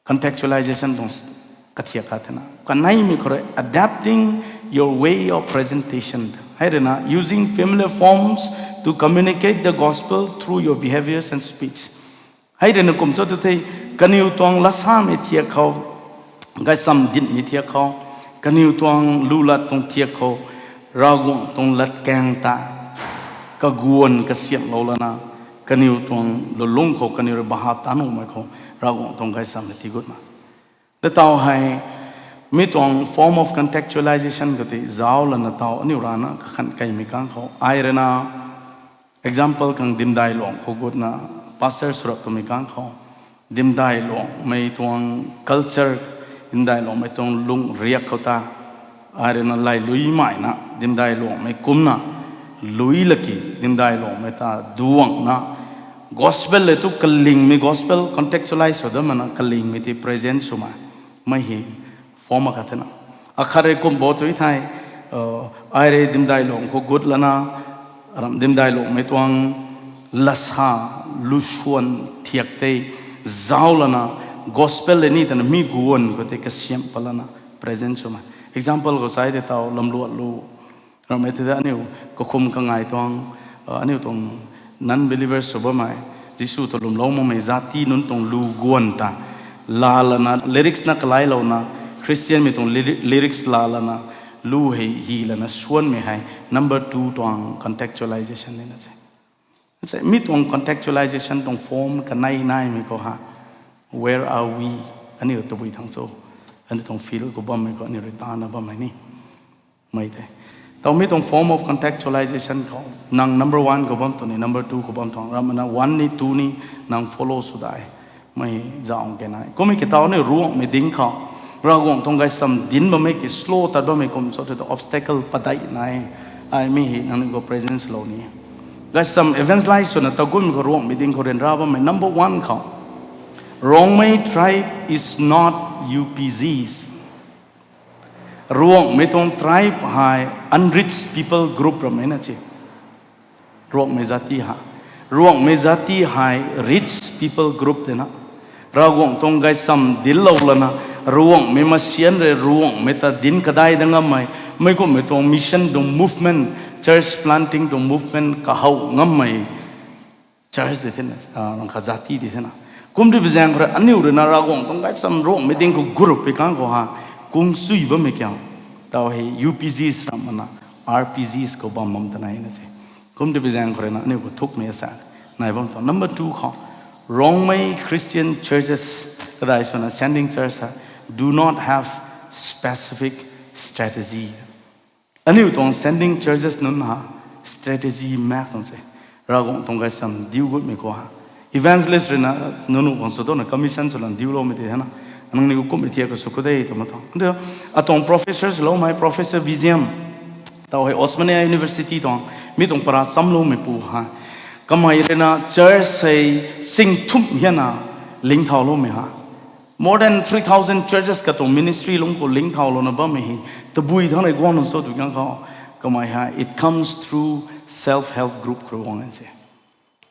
contextualization tuang s-, kathiak khat thena. Kaneimei khou rui adapting your way of presentation. Hei rui na, using familiar forms to communicate the gospel through your behaviors and speech. Hei rui na kum cho tu thei, kaniw tuang latsamei thiak khou, gaysam dinhmei thiak khou, kaniw tuang lu lat tuang thiak khou, Ravguangc tuang latkaeng ta kaguan kasiamhlou lana, kaniw tuang lulungc khou kaniw rui baha ta nuhmei khou, Ravguangc tuang gaysam na tigutna. Tei tau hei, mi tuang form of contextualization khou tei zauc lana tau aniu rana kakhan kaimei kang khou. Ai rui na, example khang Dimdailuang khou gutna, pastor swrap twmei kang khou. Dimdailuangmei tuang culture, Dimdailuangmei tuang lung riak khou ta. Ai rui na lailuimeina, Dimdailuangmei kumna, lui laki, Dimdailuangmei ta duangna, gospel le tu kalingmei gospel contextualize sw da mana kalingmei tei present swmei. Mei hei form akhat thena. Akhat rui kum bo tu thei, ai rui Dimdailuang khou gut lana, ram Dimdailuangmei tuang lasa, lusuan thiak tei zauc lana, gospel le ni twna mi guan khou tei kasiam pat lana present swmei. Example khou sai tei tau lamluat lu, ramei thei ta aniu kakhum kangai tuang, aniu tuang non-believers sw bammei, Jisu ta lwmlou makmei zati nunc tuang lu guan ta, laa lana lyrics na kalaylouna, Christianmei tuang lyri-, lyrics laa lana, lu hei hi lana suanmei hei number two tuang contextualization nina se. Mi tuang contextualization tuang form kanei naimei khou ha, where are we? Aniu tabui thang cho? Aniu tuang field khou bammei khou aniu rui tana bammei ni. Mei tei. Tau mi tuang form of contextualization khou, nang number one khou bam tu ni, number two khou bam tuang, ramna one ni, two ni, nang follow sw dai. Mei zaung ke nai. Kummei ki tau ni Ruangmei ding khou, Ravguangc tuang gaysam dinc bammei ki slow tat bammei kum cho tu obstacle padeih nai. Ai mi hei nangniw khou presence lou ni. Gaysam evangelize swna tagunmei khou Ruangmei ding khou ryanra bammei number one khou, Rongmei tribe is not U P Zs. Ruangmei tuang tribe hei unreached people group ramei na se. Ruangmei zati ha. Ruangmei zati hei reached people group de na. Ravguangc tuang gaysam dinclou lana, Ruangmei masian rui Ruangmei ta dinc kadai dat ngammei, meic kumhmei tuang mission tuang movement, church planting tuang movement kahow ngammei church de thena, rang kha zati de thena. Kum di bizaeng khou rui aniu rui na Ravguangc tuang gaysam Ruangmei ding khou group pei kang khou ha, kung sui bammei kiang, tau hei U P Zs ram mana, R P Zs khou bam bam ta nai na se. Kum di bizaeng khou rui na aniu khou thukmei sa nai bam tuang. Number two khou, Rongmei Christian churches, kadai swna sending church ha, do not have specific strategy. Aniu tuang sending churches nunc ha, strategy mak tuang se. Ravguangc tuang gaysam diu gutmei khou ha, evangelist rui na, nunu khang sw tona commission swlan diuloumei tei hana, nangniw kumhmei thiak khou sw khou de tw ma tuang. Atuang professor swloumei, Professor Viziam, tau hei Osmania University tuang, mi tuang para chamloumei pu ha, kamei rui na church hei sing thumh hiana lingthauloumei ha. More than three thousand churches katuang ministry lungc khou lingthaulouna bammei hei tabui thangc rui guang nunc cho tw kang khou, kamei hei it comes through self help group khou rui guang se.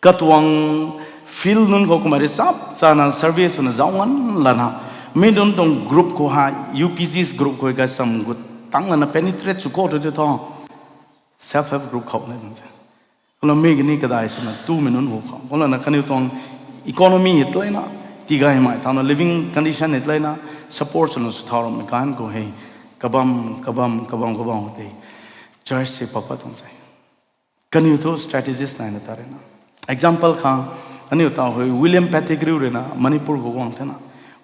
Katuang field nunc khou kamei rui chap chana survey swna zauc ngan lana, mi nunc tuang group khou hei, U P Zs group khou gaysam gut tang lana penetrate sw khou tu tei thu, self help group khou na nang se. Kumna mi kani kadai swna tumei nunc hu khou, kumlana kaniw tuang economy hei tleina, tigaymei thauna living condition hei tleina, support swna sw thau rammei kan khou hei, kabam kabam kabam kabam tei church se papat tuang se. Kaniw thu strategies naina ta rui na. Example khang, aniu tau hei William Pettigrew rui na Manipur khou guang thena.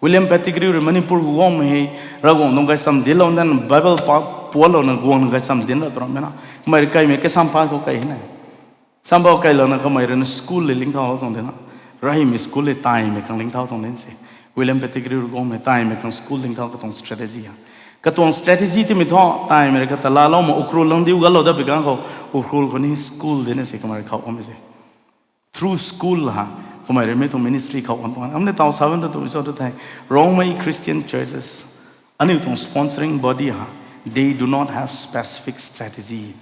William Pettigrew rui Manipur khou guangmei hei, Ravguangc tuang gaysam dinclou dan Bible pa pualouna guangna gaysam dinc ra tu rammei na. Kamei rui kaimei Kaisampha khou kai hina. Sampha kailouna kamei rui na school le lingthaulou tuang dina. Raihmei school le taimei khang lingthau tuang din se. William Pettigrew rui guangmei taimei khang school lingthau katuang strategy ha. Katuang strategy timei thu taimei rui kata laaloumei Ukhrul lang diu galou dat pei kang khou, Ukhrul khou ni school dina se kamei rui khou kummei se. Through school ha, Kummei rui mi tuang ministry khou kan tuang. Amni taw sa bam tu tu so tu thei. Rongmei Christian churches. Aniu tuang sponsoring body ha. They do not have specific strategy.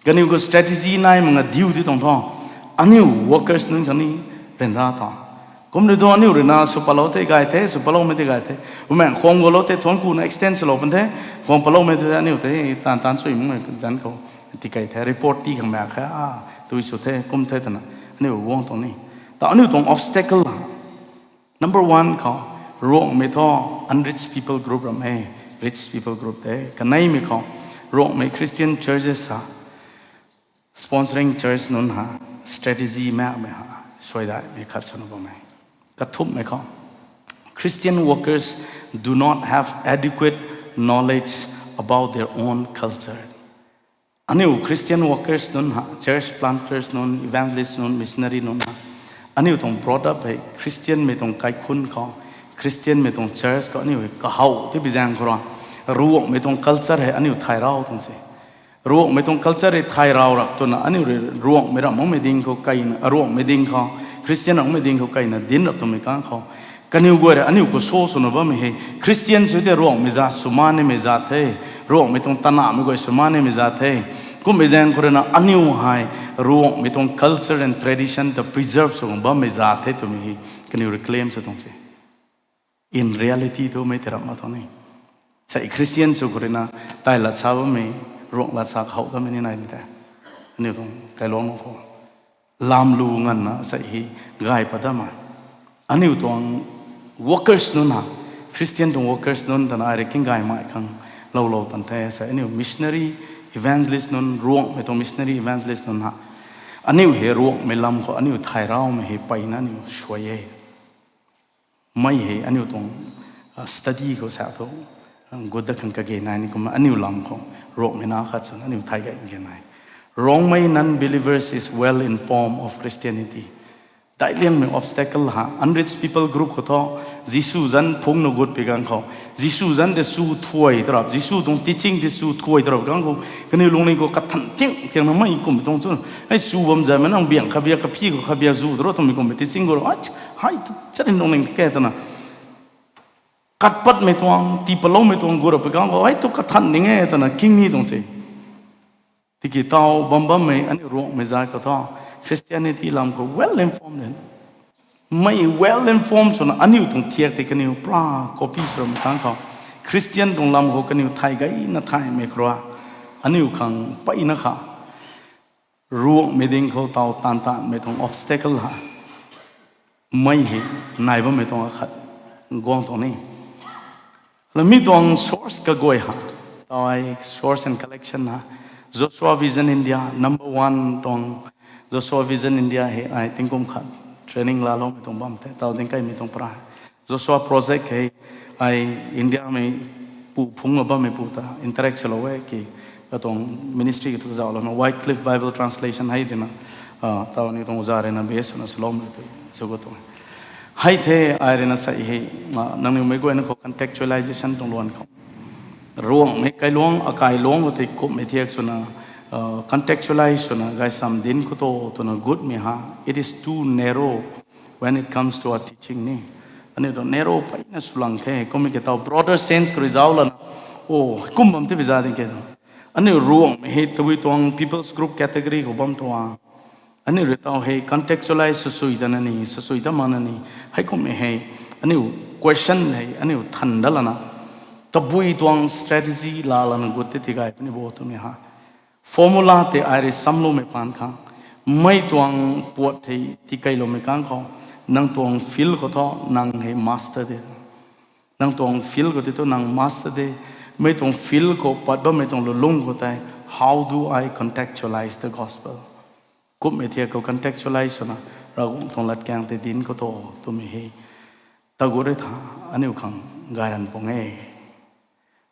Kaniw khou strategy nai mak nga diu ti tuang tho. Aniu workers nunc khang ni ryanra tho. Kum ni tu aniu rui na sw palou tei gay the, sw paloumei tei gay the. Umang khwang gulou tei thuanc kuna extend swlou pan the. Khwang paloumei tei aniu tei tan tan chui mung zan khou tikei the, report ti khang mak khe, a, tui sw the, kum the twna aniu guang tuang ni. Ta aniu tuang obstacle ha. Number one khou, Ruangmei thu unreached people group ram e, reached people group de. Kaneimei khou, Ruangmei Christian churches ha, sponsoring church nunc ha, strategy makmei ha, suaidaihmei khat swna bam e. Kathumhmei khou, Christian workers do not have adequate knowledge about their own culture. Aniu Christian workers nunc ha, church planters nunc, evangelist nunc, missionary nunc ha, aniu tuang brought up hei Christianmei tuang kaikhunc khou, Christianmei tuang church khou aniu hei kahaw ti bi zaeng khou ra, Ruangmei tuang culture hei aniu thay rau tuang se. Ruangmei tuang culture hei thay rau rap twna aniu rui Ruangmei ram makmei ding khou kaina, Ruangmei ding khou, Christian ram makmei ding khou kaina dinc rap twmei kang khou, kaniw guay rui aniu khou so swna bammei hei Christian sw tei Ruangmei zat swmaan nimei zat the, Ruangmei tuang tanahmei guay swmaan nimei zat the. Kummei zaeng khou rui na aniu hei Ruangmei tuang culture and tradition ta preserve sw bammei zat the twmei hei kaniw rui claim sw tuang se. In reality thu mei tei rap mak tuang ni. Sa Christian sw khou rui na, tai lat sa bammei, Ruang lat sa khou tamei ni nai ni te. Aniu tuang kailuang khou lam lu nganvna sa hei gay pat dam e. Aniu tuang workers nunc ha, Christian tuang workers nunc tana ai rui king gaymei khang loulou tan the sa aniu missionary evangelist nunc, Ruangmei tuang missionary evangelist nunc ha. Aniu hei Ruangmei lam khou aniu thay raumei hei mpeyna aniu suai e. Mei hei aniu tuang study khou sa thu, gut dat khang kage nai ni kumna aniu lam khou Ruangmei na khat swna aniu thay gay ge nai. Rongmei non-believers is well informed of Christianity. Daic liangmei obstacle ha, unreached people group khou thu, Jisu zanc phungcna gut pi gang khou, Jisu zanc tei chu thuay tarap, Jisu tuang teaching tei chu thuay tarap gang khou, kaniw lungning khou kathan ting tiangna mei kummei tuang chu, hei chu bam zanmei nang biang khabiak kaphi khou khabiak zu taro twmei kummei teaching khou, hei, chatni lungning ke twna kat patmei tuang, tii paloumei tuang gut rap pi gang khou, hei tu kathan ning e twna king ni tuang se. Tiki taw bam bammei aniu Ruangmei zat khou thu, Christianity lam khou well informed e. Mei well informed swna aniu tuang thiak tei kaniw pra copy sw ramei kang khou, Christian tuang lam khou kaniw thay gayna thaymei khou rui, aniu khang mpeyna kha, Ruangmei ding khou taw taanv taanvmei tuang obstacle ha, mei hei nai bammei tuang akhat guang tuang ni. Lami tuang source kaguay ha, taw ai source and collection ha, Joshua Vision India number one tuang, Joshua Vision India hei ai tingkum khat training laaloumei tuang bam the, taw ding kaimei tuang pra hei. Joshua Project hei ai Indiamei pu phungc bammei pu ta interact swlou e ki, katuang ministry katu kazauhloumei Wycliffe Bible Translation hei rui na, taw ni tuang uza rui na base swna swloumei tei sw khou tuang. Hei the ai rui na sa hei, nangniw meic guayna khou contextualization tuang luan khou, Ruangmei kailuang, akailuang khou tei kumhmei thiak swna, contextualize swna gaysam dinc khou tu twna gutmei ha, it is too narrow when it comes to our teaching ni. Aniu tuang narrow mpeyna sw lang the, kummei ki taw broader sense khou rui zauc lana, o, kum bam tei bi za ding ke. Aniu Ruangmei hei tabui tuang people's group category khou bam tuang. Aniu rui taw hei contextualize swsui tana ni, swsui ta mana ni, heikummei hei, aniu question hei aniu than dat lana, tabui tuang strategy laa lana gut tei tigay puni bo twmei ha. Formula tei ai rui samloumei paan khang, mei tuang puat hei tikeyloumei kang khou, nang tuang field khou thu nang hei master de. Nang tuang field khou tei thu nang master de. Mei tuang field khou pat bammei tuang lulung khou tei, how do I contextualize the gospel? Kumhmei thiak khou contextualize swna, Ravguangc tuang latkaeng tei dinc khou tu twmei hei, tagut rui tha, aniu khang gay ran pung e.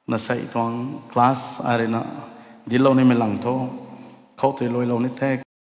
Nasei tuang class ai rui na, dinclou nimei lang thu, khou tei luailou ni the.